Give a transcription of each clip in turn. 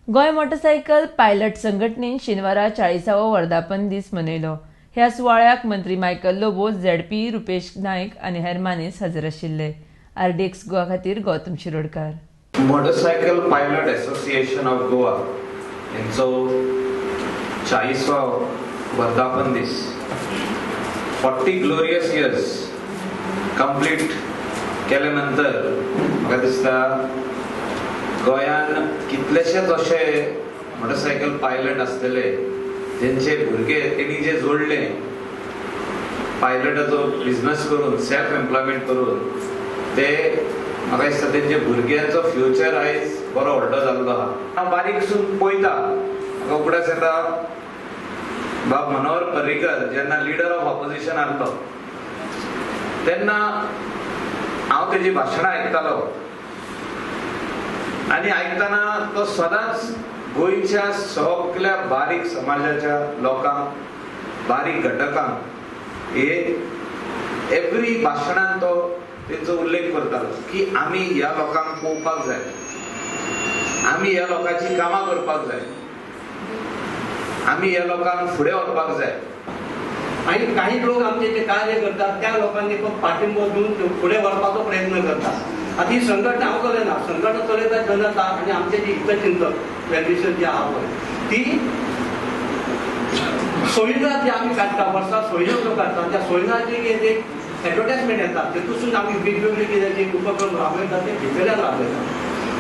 Goa motorcycle pilot संघटनेन शेनवारा 40वो वर्धापन दीस मनयलो. ह्या सुवाळ्याक मंत्री मायकल लोबो, झेडपी रुपेश नायक आनी हेर मानेस्त हजर आशिल्ले. आरडीएक्स गोवा खातीर Gautam Shirodkar. Motorcycle pilot association of Goa यांचो 40वो वर्धापन दीस, 40 ग्लोरियस इयर्स कंप्लीट केल्या नंतर म्हाका दिसता गोंयान कितलेशेच अशे मोटरसायकल पायलट आसतले जेंचे भुरगे तेणी जे जोडले पायलटाचो बिझनस करून, सेल्फ एम्प्लॉयमेंट करून, ते म्हाका दिसता तेंचे भुरग्यांचो फ्युचर आयज बरो व्हडलो जाल्लो आहा. हांव बारीकसून पळयता, म्हाका उगडास येता बाब मनोहर पर्रीकर जेन्ना लिडर ऑफ ऑपोजिशन आहलो तेन्ना हांव तेजी भाशणां आयकतालो आनी आयकतना तो सदांच गोंयच्या सगल्या बारीक समाजाच्या लोकांक, बारीक घटकांक हे एवरी भाशणान तो तेंचो उल्लेख करतालो की आमी ह्या लोकांक पळोवपाक जाय, आमी ह्या लोकांची कामां करपाक जाय, आमी ह्या लोकांक फुडें व्हरपाक जाय. आणि काही लोक आमचे जे कार्य करतात त्या लोकांनी पण पाठिंबो दिवन फुडें व्हरपाचो प्रयत्न करतात. आतां ही संघटना हांव चलयना, संघटना चलयता जनता आनी आमचे जे हितचिंतक वेलविशर जे आहा पळय ती सोयिना जी आमी काडटा, वर्सा सोयिना ज्यो काडटा त्या सोयिनाचे एक एडवर्टायजमेंट येता, तेतूंतसून आमी वेगवेगळे कितें जे उपक्रम राबयता ते भितरल्यान राबयता.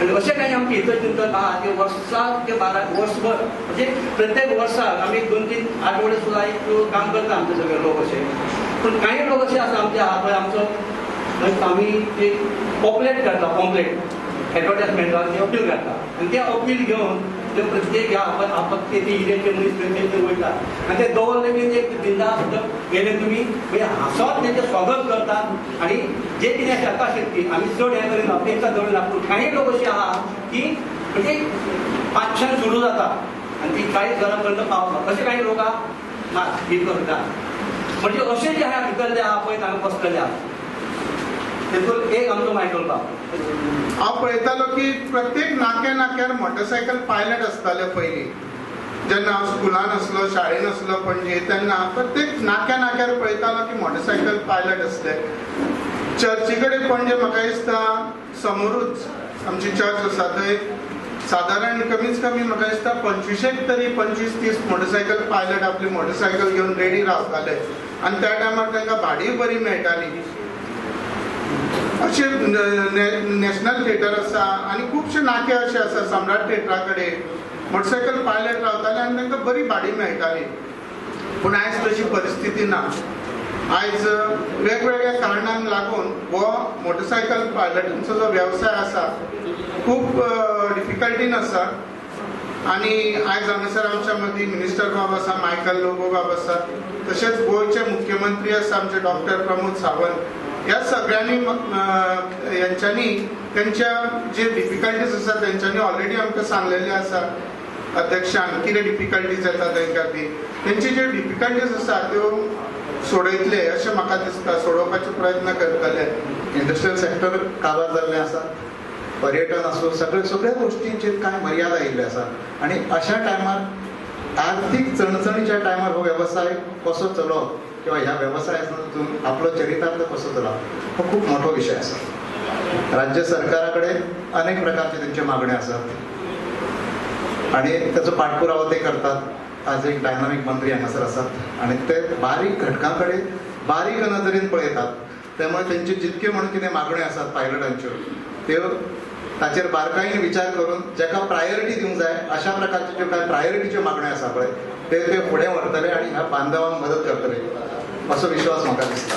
आनी अशें काही आमचे हितचिंतक आहा ते वर्साक ते 12 वर्सभर म्हणजे प्रत्येक वर्साक आमी 2-3 आठवडे सुद्दां एक काम करता आमचे सगळे लोक अशे. पूण काही लोक अशे आसा आमचे आहा पळय आमचो आमी ते पॉम्पलेट काडटा, पॉम्पलेट एडवर्टायजमेंटाक ते अपील काडटा आनी ते अपील घेवन ते प्रत्येक ह्या आपत्ती ते एरियाचे मनीस ते वयतात आनी ते दवरले की एक बिंदास गेले तुमी म्हणजे हांसत तेंचें स्वागत करतात आनी जे कितें शक्ती आमी चड हें करिना, तेंकां दवरिना. पूण काही लोक अशे आहा की म्हणजे 500 सुरू जाता आनी ती 40 घरां पर्यंत पावता, अशे काही लोक आहा हे करता. म्हणजे अशे जे आहा भितरले आहा पळय हांगा बसलेले आहा तेतून एक आमचो मायकल बाब. हांव पळयतालो की प्रत्येक नाक्या नाक्यार मोटरसायकल पायलट आसताले. पयलीं जेन्ना हांव स्कुलान आसलो, शाळेन आसलो पणजे, तेन्ना प्रत्येक नाक्या नाक्यार पळयतालो की मोटरसायकल पायलट आसले. चर्ची कडेन पणजे म्हाका दिसता समोरूच आमची चर्च आसा, थंय सादारण कमीच कमी म्हाका दिसता 25 तरी 25-30 मोटरसायकल पायलट आपली मोटरसायकल घेवन रेडी रावताले आनी त्या टायमार तांकां भाडीय बरी मेळटाली. अशे नॅशनल थिएटर आसा आनी खुबशे नाके अशे आसा, सम्राट थिएटरा कडेन मोटरसायकल पायलट रावताले आनी तांकां बरी भाडी मेळटाली. पूण आयज तशी परिस्थिती ना. आयज वेगवेगळ्या कारणांक लागून हो मोटरसायकल पायलटांचो जो वेवसाय आसा खूब डिफिकल्टीन आसा. आनी आयज हांगासर आमच्या मदीं मिनिस्टर बाब आसा, मायकल लोबो बाब आसा, तशेंच गोंयचे मुख्यमंत्री आसा आमचे डॉक्टर प्रमोद सावंत. ह्या सगळ्यांनी यांच्यांनी तेंच्या जे डिफिकल्टीज आसा तेंच्यांनी ऑलरेडी आमकां सांगलेले आसा अध्यक्षान कितें डिफिकल्टीज येता तांकां, ती तेंची ज्यो डिफिकल्टीज आसा त्यो सोडयतले अशें म्हाका दिसता, सोडोवपाचे प्रयत्न करतले. इंडस्ट्रियल सेक्टर काबार जाल्लें आसा, पर्यटन आसूं, सगळ्या गोश्टींचेर कांय मर्यादा आयिल्ल्यो आसा आनी अशा टायमार आर्थीक चणचणीच्या टायमार हो वेवसाय कसो चलोवप किंवा ह्या वेवसायातून आपलो चरितार्थ कसो चलोवप हो खूब मोठो विशय आसा. राज्य सरकारा कडेन अनेक प्रकारचे तेंच्यो मागण्यो आसात आनी ताचो पाठपुरावो ते करतात. आज एक डायनामीक मंत्री हांगासर आसात आनी ते बारीक घटकां कडेन बारीक नदरेन पळयतात, त्यामुळे तेंच्यो जितक्यो म्हणून कितें मागण्यो आसात पायलटांच्यो त्यो ताचेर बारकायेन विचार करून जाका प्रायोरिटी दिवंक जाय अशा प्रकारच्यो ज्यो कांय प्रायोरिटीच्यो मागण्यो आसा पळय ते फुडें व्हरतले आनी ह्या बांधवांक मदत करतले असो विश्वास म्हाका दिसता.